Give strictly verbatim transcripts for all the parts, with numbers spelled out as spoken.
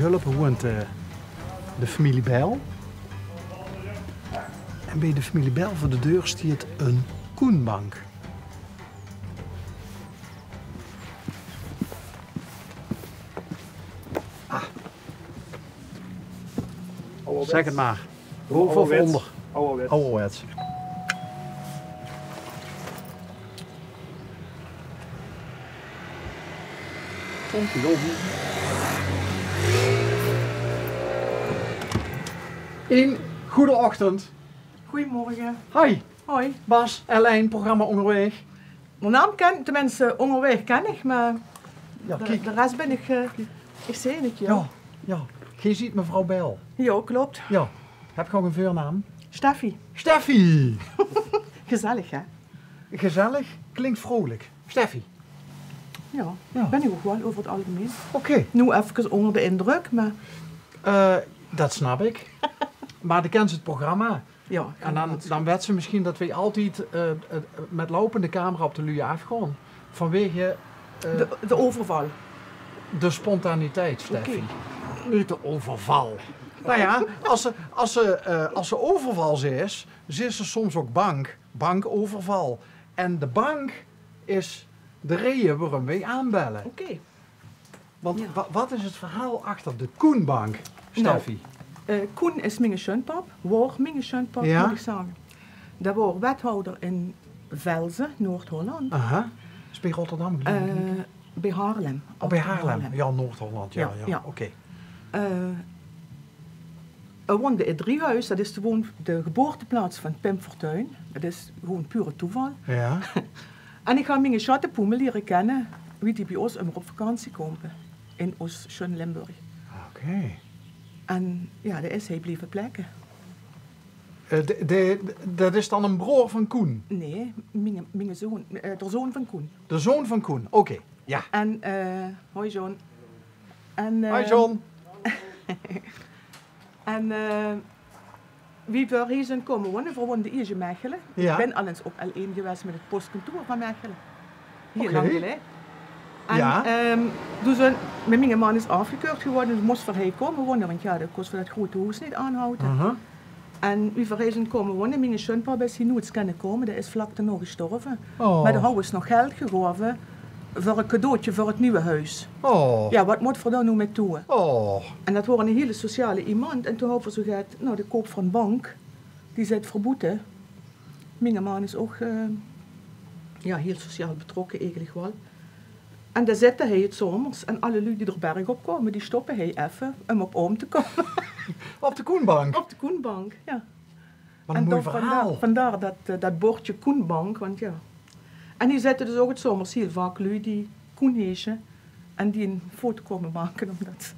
Hulp woont, eh, de femilie Bijl. En bie de femilie Bijl veur de deur stiet ein koenbank. Ah. Zèk 't mer. Bove of oonder? Awwerwèts. Awwerwèts. Ein gooje ochtend. Goojemorge. Hoi. Hoi. Bas, L1, programma Óngerwaeg. Miene naam kènt, tenminste, Óngerwaeg ken ich, mer de res bin ich, eh, ich zeen 't, jao. Jao, jao. Geer zeet mevrouw Bijl. Jao, klop. Jao. Höb geer ouch eine veurnaam? Steffi. Steffi! Gezellig, hè? Gezellig, klink vrolik. Steffi. Jao, jao. Bin ich ouch waal euver 't algemein. Oké. Noe efkes ónger de indrök, mer... Eh, dat snap ich. Mer de kèns 't programma. Jao, en dan, dan wèts se mesjien dat weej altied, eh, eh, mit loupende camera op de luuj aafgaon. Vanwege, eh, de, de euverval. De spontaniteit, Steffi. Oké. Neet de euverval. Noe jao, es se, es se, eh, es se euverval zaes, zaes se soms ouch bank, bankeuverval. En de bank is de reje waorum weej aanbelle. Oké. Want wa-, wat is 't verhaol achter de Koenbank, Steffi? Noe, eh, Koen is mienge sjoenpap, waor mienge sjoenpap, mót ich zage. Dae waor wethouder in Velzen, Noord-Holland. Aha. Is bie Rotterdam, geluif ich, neet? Eh, bie Haarlem. Oh, bie Haarlem. Haarlem. Jao, Noord-Holland, jao, jao. Oké. Eh, Hae woonde in Driehuis, dat is de woon-, de geboorteplaats van Pim Fortuyn. Dat is gewoon pure toeval. Jao. En ich höb mienge sjoenpap liere kènne, wie die bie ós ummer op vakantie kaom, in ós sjoen Limburg. Oké. En jao, dao is hae blieve plekke. Eh, de, de, dat is dan eine broor van Koen? Nae, mienge, mienge zoon, eh, de zoon van Koen. De zoon van Koen, oké. Jao. En, eh, hoi John. En, eh, hoi John. En, eh, wie veer hie zeen kómme wone, veer woonde iers in Mechele. Jao. Ich bin al ins op L1 gewaes mit 't postkantoor van Mechele. Hiel lang geleje. Oké. En, jao, ehm, toen zeen, mit mienge man is aafgekeurd gewore, dus mós veer hie kómme wone, want jao, dat kós veur dat groete hoes neet aanhaoje. Aha. En wie veer hie zeen kómme wone, mienge sjoenpap is hie noeits kènne kómme, dae is vlak daonao gestorve. Oh. Mer dao hawwe ze nog geld gegaeve veur e cadeautje veur 't nuuj hoes. Oh. Jao, wat mót veer dao noe mit doon? Oh. En dat waor eine hiele sociale iemand. En toen hawwe veer zoe gehad, noe, de koup van bank, die zit verboete. Mienge man is ouch, eh, jao, hiel sociaal betrokke, eigelik waal. En dao zitte hie 's zomers en alle luuj die d'r berg op kómme, die stoppe hie effe um op oom te kómme. Op de Koenbank? Op de Koenbank, jao. Wat e mooi verhaol. En dan vandaar, vandaar dat, eh, dat bordje Koenbank, want jao. En hie zitte dus ouch 's zomers hiel vaak luuj die Koen heesje en die 'n foto kómme make, ómdat,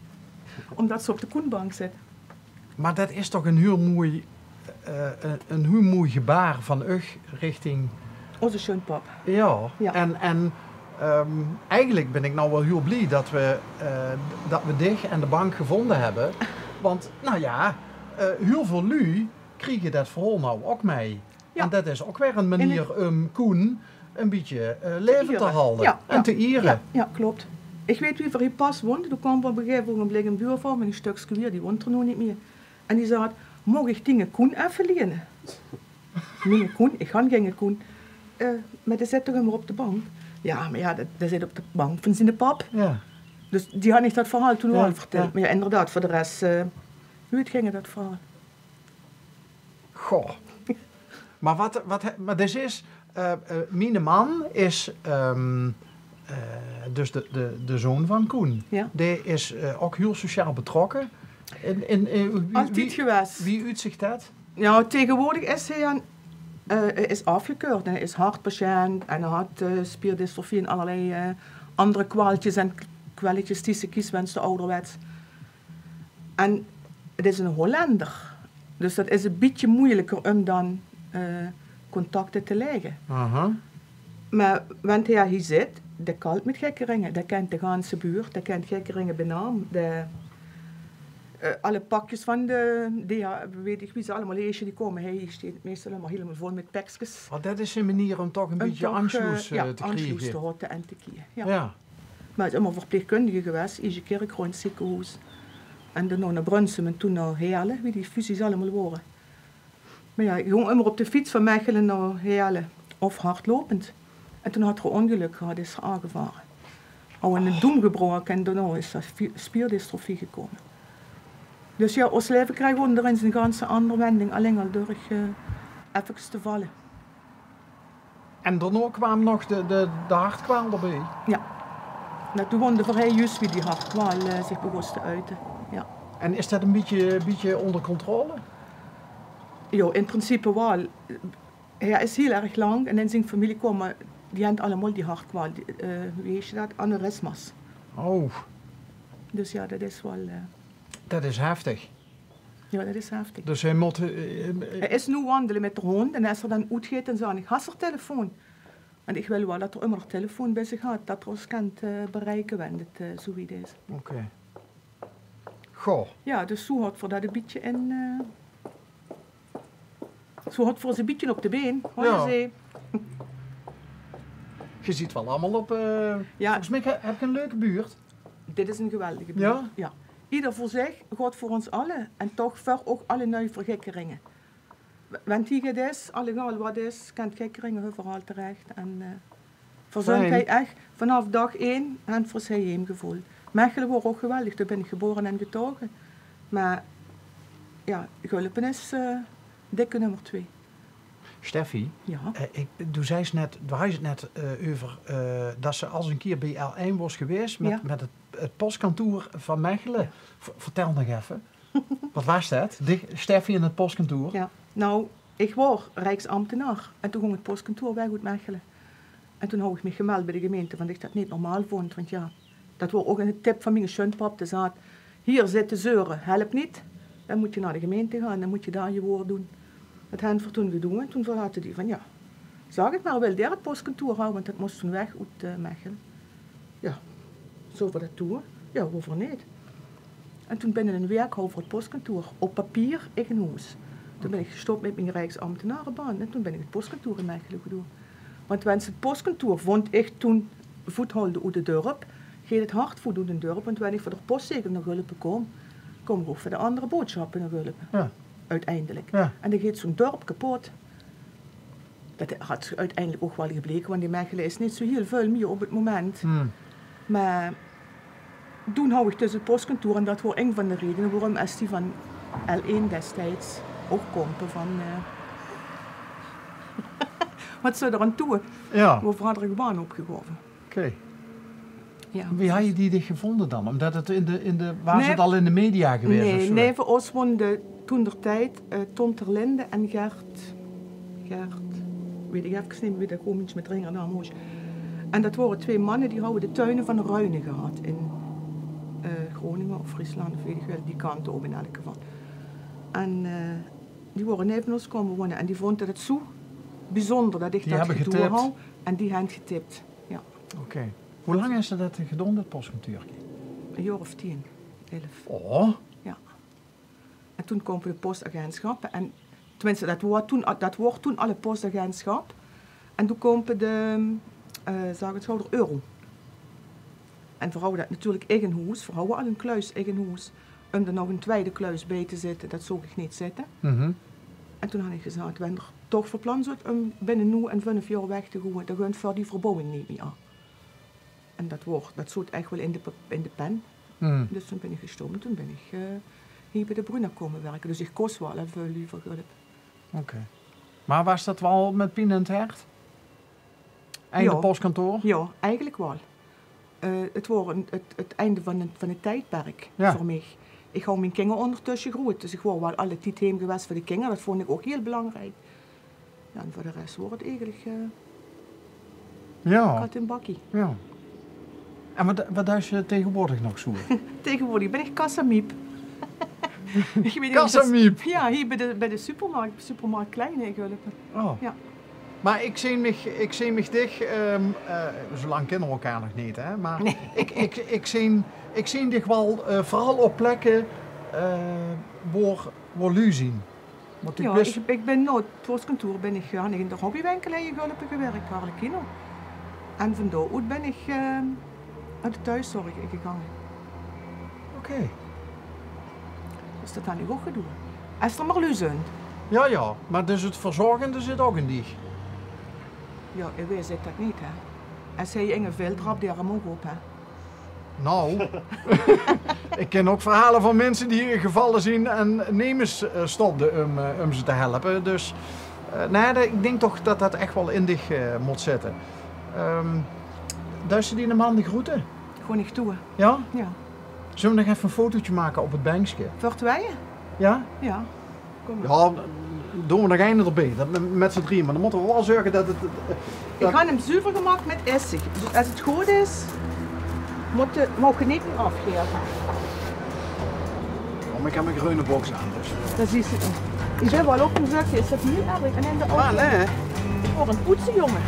ómdat ze op de Koenbank zitte. Mer dat is toch 'n hiel moei, eh, 'n, 'n hiel moei gebaar van uch richting... Ózze sjoenpap. Jao, jao. En, en, ehm, eigelik bin ich noe waal hiel blie dat we, eh, dat we dich en de bank gevónje höbbe. Want, noe jao, eh, hiel väöl luuj kriege dat verhaol noe ouch mei. Jao. En dat is ouch weer 'n manier um Koen e bietje, eh, laeve te halde en te iere. Jao, jao, klop. Ich weit wie veer hie pas woonde. Toen kaom op e gegaeve ogenblik 'n buurvrouw mit e stökske wier, die woont d'r noe neet mie. En die zaet: "Maag ich diene Koen effe liene?" "Miene Koen? Ich han geine Koen." "Eh, mer dae zit toch ummer op de bank?" "Jao, mer jao, dae, dae zit op de bank van ziene pap." Jao. Dus die han ich dat verhaol toen al vertèld. Jao. Mer jao, inderdaad, veur de res, eh, wie ging dat verhaol? Goh. Mer wat, wat, mer dus is, eh, eh, miene man is, ehm, eh, dus de, de, de zoon van Koen. Jao. Dae is, eh, ouch hiel sociaal betrokke. In, in, in, wie, altied gewaes. Wie oetzich dat? Jao, taegewoordig is hae aan, eh, hae is aafgekeurd en hae is hartpatiënt en hae hat, eh, spierdysmorfie en allerlei, eh, anger kwaaltjes en kwelletjes die se kries, wens te awwerwets. En 't is 'ne Hollender. Dus dat is e bietje meujelieker um dan, eh, contacte te lègke. Aha. Mer wen hae hie zit, dae kalt mit Gekkeringe. Dae kent de ganse buurt, dae kent Gekkeringe bie naam. Dae, eh, alle pakjes van de, die, jao, weit ich wie ze allemaol heesje, die kómme. Hae steit meistal allemaol hielemaol vol mit pekskes. Oh, dat is 'n manier um toch e bietje, eh, aansloes, eh, jao, te kriege. Aansloes te hote en te kriege, jao. Jao. Mer hae is ummer verpleegkundige gewaes, Iesje Kirchroa in 't zeekehoes. En daonao nao Brunssum en toen nao Heële, wie die fusies allemaol wore. Mer jao, ich góng ummer op de fiets van Mechele nao Heële of hardlopend. En toen had 'r e óngelök gehad, is 'r aangevare. Haw 'ne doem gebraoke en daonao is d'r fi-, spierdystrofie gekómme. Dus jao, ós laeve kraog ónger ins 'n ganse anger wending, alling al durch, eh, effekes te valle. En daonao kwaam nog de, de, de hartkwaal d'rbie? Jao. Noe, toen woonde v'r hie juus wie die hartkwaal, eh, zich begós te uite. Jao. En is det ein bietje, bietje ónger controle? Jao, in principe waal. Hae is hiel erg lank en in zien femilie kómme, die hant allemaol die hartkwaal, die, eh, wie heet det? Aneurysma's. Oh. Dus jao, det is waal, eh, Det is heftig. Jao, det is heftig. Dus hae mót, eh, eh, Hae is noe wandele mit d'n hóndj en es 'r dan oetgeit, dan zaet 'r: "Has 'r telefoon?" Want ich wil waal det 'r ummer 'r telefoon bie zich haet, det 'r ós kint, eh, bereike wen 't, eh, zoe wied is. Oké. Goh. Jao, dus zoe haet v'r det e bietje in, eh, zoe haet v'r ós e bietje op de been, hoor. Jao. Ge ziet waal allemaol op, eh, jao. Volges mich he-, höb geer 'n leuke buurt. Dit is 'n geweldige buurt. Jao? Jao. Ieder veur zich, God veur ós alle en toch veur ouch alle nui veur Gekkeringe. W-, went hie get is, allegaal wat is, kint Gekkeringe euveral terech. En, eh, v'r zunt hie ech vanaaf daag ein en v'r zunt hie heem gevoeld. Mechele waor ouch geweldig, dao bin ich gebore en getaoge. Mer jao, Gulpe is, eh, dikke nummer twee. Steffi, jao? Eh, ich, doe zeis net, doe hads 't net, eh, euver, eh, det se al ins 'ne kier bie L ein waors gewaes mit, jao, mit 't, 't postkantoor van Mechele. Jao. V-, vertèl nog effe. Wat waas det? Dich, Steffi in 't postkantoor? Jao. Noe, ich waor rijksambtenaar en toen góng 't postkantoor weg oet Mechele. En toen haw ich mich gemeld bie de gemeinte, want ich det neet normaal vónd. Want jao, det waor ouch 'ne tip van miene sjoenpap, dae zaet: "Hie zitte zeure help neet. Dan mós se nao de gemeinte gaon, dan mós se dao je waord doon." Det höbbe v'r toen gedoon. En toen vroge die van: "Jao, zag 't mer, wilt geer 't postkantoor hawwe?" Want det mós toen weg oet, eh, Mechele. Jao, zólle v'r det doon? Jao, woever neet? En toen binne 'n waek hawwe v'r 't postkantoor op papier in hoes. Toen bin ich gestop mit mien rijksambtenaarebaan en toen bin ich 't postkantoor in Mechele gaon doon. Want wens 't postkantoor, vónd ich toen, voetholde oet 't dörp, geit 't hart voet oet 't dörp, want wen ich veur de postzegel nao Gulpe kóm, kóm ich ouch veur de anger boodsjappe nao Gulpe. Jao. Oeteindelik. Jao. En dan geit zoe'n dörp kepot. Det haet zich oeteindelik ouch waal gebleke, want in Mechele is neet zoe hiel väöl mieë op 't moment. Hmm. Mer doe haw ich dus 't postkantoor en det waor ein van de raeje waorum es die van L ein destieds ouch kómme van, eh, wat zów d'r aan toe? Jao. Waor vader 'n baan opgegaove. Oké. Jao. Wie hawwe die dich gevónje dan? Ómdet 't in de, in de, waas 't al in de media gewaes of zoe? Nae, nae, veur ós woonde toen der tied, eh, Ton Terlinde en Gert, Gert, weit ich efkes neet mieë wie, det kóm ich mit dringende aan hoes. En det waore twee manne die hawwe de tuine van Ruine gehad in, eh, Groninge of Friesland of weit ich wae, die kante op in eder geval. En, eh, die waore neve ós kómme wone en die vónje det zoe bezunjer det ich det gedoon haw. En die hant getip. Jao. Oké. Wie lang höbs se det gedoon, det postkantoorke? E jaor of tien, elf. Oh. Jao. En toen kómme de postagentsjappe. En, tenminste, det waor toen, det waor toen al 't postagentsjap. En toen kómme de, eh, zag 't gauw, de euro. En v'r hawwe det natuurlik in hoes. V'r hawwe al 'n kluis in hoes. Óm d'r nog 'n twiede kluis bie te zitte, det zoog ich neet zitte. Mhm. En toen han ich gezag, wen d'r toch van plan zunt óm binne noe en vunf jaor weg te goon, dan gunt v'r die verbouwing neet mieë aan. En det waor, det zoot ech waal in de p-, in de pen. Hmm. Dus toen bin ich gestop en toen bin ich, eh, hie bie de Bruna kómme wirke. Dus ich kós waal en väöl leever Gulpe. Oké. Mer waas det waal mit pien in 't hert? Einde postkantoor? Jao, eigelik waal. Eh, 't waor 'n, 't, 't einde van 'n, van 'n tiedperk veur mich. Ich haw mien kinger óngertösse groeët, dus ich waor waal alle tied heem gewaes veur de kinger. Det vónd ich ouch hiel belangriek. Jao, en veur de res waor 't eigelik, eh, kat in bakkie. Jao. En wat, wat deis se taegewoordig nog zoe? Taegewoordig bin ich kassamiep. Ich weit neet of det... Kassamiep? Jao, hie bie de, bie de supermarkt, supermarkt Kleine in Gulpe. Oh. Jao. Mer ich zeen mich, ich zeen mich dich, ehm, eh, zoe lang kinne v'r elkaar nog neet, hè? Mer ich, ich, ich zeen, ich zeen dich waal, eh, veural op plekke, eh, woor, woor luuj zien. Want ich... Jao, wis, ich, ich bin nao 't postkantoor bin ich, eh, han ich in de hobbywinkel in Gulpe gewirk, Harlequino. En van dao oet bin ich, eh, nao de thoeszorg gegange. Oké. Is det dan neet ouch gedoon? Es d'r mer luuj zunt. Jao, jao, mer dus 't verzorgende zit ouch in dich. Jao, ich weit det neet, hè. Es hae inge veel trap, dae 'm ouch op, hè. Nou, ich kin ouch verhaole van minse die gevalle zien en nemes, eh, stopde um, eh, um ze te helpe. Dus, eh, nae, det, ich dink toch det det ech waal in dich, eh, mót zitte. Ehm, Duis se diene man de groete? Gewoon neet toe. Jao? Jao. Zulle v'r nog effe ein fotootje make op 't benkske? Veur twieë? Jao? Jao. Kóm mer. Jao, doon v'r nog eine d'rbie. Det me-, mit z'n drieje. Mer dan mótte v'r waal zörge det 't, det... Ich han 'm zuver gemaak mit essig. Dus es 't good is, mót de, maag ich neet mie aafgaeve. Oh, mer ich höb ein greune boks aan, dus. Det is 't. Ich höb waal ouch ein zökske, is det neet erg? En in de... Ah, auto. Nae. Veur ein poetsejonge.